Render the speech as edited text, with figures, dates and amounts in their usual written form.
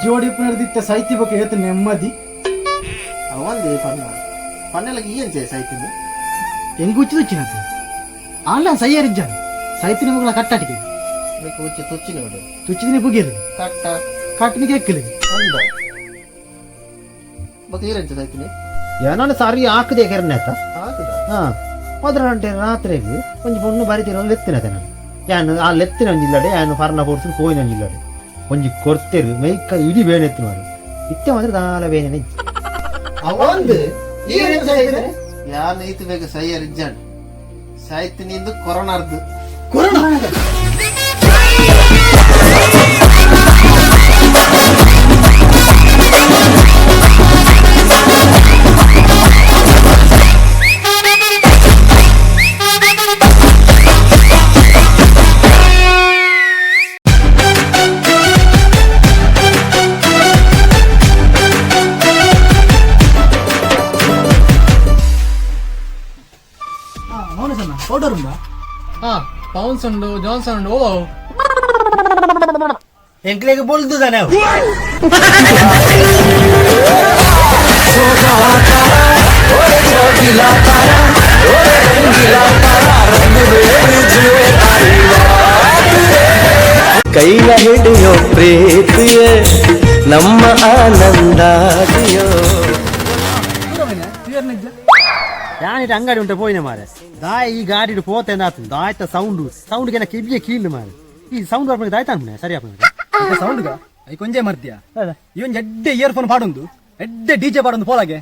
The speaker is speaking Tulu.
ಜೋಡಿ ಪುನರ್ದಿತ್ತ ಸೈತಿ ಬೊಕ ಏತ್ ನೆಮ್ಮದಿ. ಅವಂದು ಪನ್ನ ಪನ್ನೆಲಗೆ ಏನ್ ಸೈತಿನಿ? ಎಂಗ್ ಉಚ್ಚಿ ತುಚ್ಚಿನದು ಆನ್ಲೈನ್ ಸೈಯರಿಜ್ಜಾನ ಸೈತಿ ನಿಮಗಳ ಕಟ್ಟಾಟಿಗೆ. మీకు వచ్చి ತುಚ್ಚಿನೋಡು. ತುಚ್ಚಿದಿನಿ ಪುಗೇಲಿ. ಕಟ್ಟ. ಕಟ್ಟನಿಗೆ ಎಕ್ಕಲಿ. ಅಂದ ಮತ್ತೆ ಈರಂಚ ಸೈತಿನಿ? ಏನೋ ಸಾರಿ ಹಾಕದೆ ಕೆರನೆ ಆತ. ಆತದ. ಹಾ, ಮೊದಲ ಗಂಟೆ ರಾತ್ರಿಗೆ ಒಂಜಿ ಪೊಣ್ಣು ಬರಿತೀರ ಲೆತ್ತಿನತೆ ನಾನು ಯಾನ್ ಆ ಲೆತ್ತಿನ ಒಂಜಿ ಇಲ್ಲಡೆ ಯಾನು ಫರ್ನ ಪೋರ್ಸು ಪೋಯಿನ ಒಂಜಿ ಇಲ್ಲಡೆ ಒಂಜಿ ಕೊರ್ತೆರು ಮೈಕ ಇಡೀ ಬೇನೆ ಎತ್ತಿನವರು ಇತ್ತೆ ಮಾತ್ರ ದಾಲ ಬೇನೆ. ಅವಂದು ಈರಂಚ ಸೈತಿನಿ ಯಾನ್ ಈತ ಬೇಗ ಸೈಯರ್ ಇಜ್ಜಾಂಡ್ ಸೈತಿನಿ ಇಂದು ಕೊರೋನಾರ್ದು. ಕೊರೋನಾ. ಮೌನ ಸಣ್ಣ ಪೌಡರ್ ಉಂಡಾ? ಹಾ, ಪೌನ್ಸ್ ಉಂಡು, ಜಾನ್ಸನ್ ಉಂಡು. ಓ. ಎಂಕ್ಲೆಗೆ ಬೊಲ್ದು ತಾನೆ ಅವು. ಕೈಯ ಹಿಡಿಯೋ ಪ್ರೀತಿಯೇ ನಮ್ಮ ಆನಂದಾದಿಯೋ. ಯಾನಿಟ್ ಅಂಗಡಿ ಉಂಟು ಪೋಯಿನ ಮಾರೆ ದಾಯ ಈ ಗಾಡಿ ಪೋತೆ ಆತು ದಾಯ್ತ ಸೌಂಡ್ ಸೌಂಡ್ ಗೆನ ಕಿವಿಗೆ ಕೀಳು ಮಾರೆ. ಈ ಸೌಂಡ್ ಬರ್ಬೇಕು ದಾಯ್ತ ಅನ್ಪುಣೆ ಸರಿ ಅಪ್ಪನ. ಸೌಂಡ್ I ಕೊಂಜೆ ಮರ್ತಿಯ ಇವನ್ ಎಡ್ಡೆ ಇಯರ್ಫೋನ್ ಪಾಡೊಂದು ಎಡ್ಡೆ ಡಿಜೆ ಪಾಡೊಂದು ಪೋಲಾಗೆ.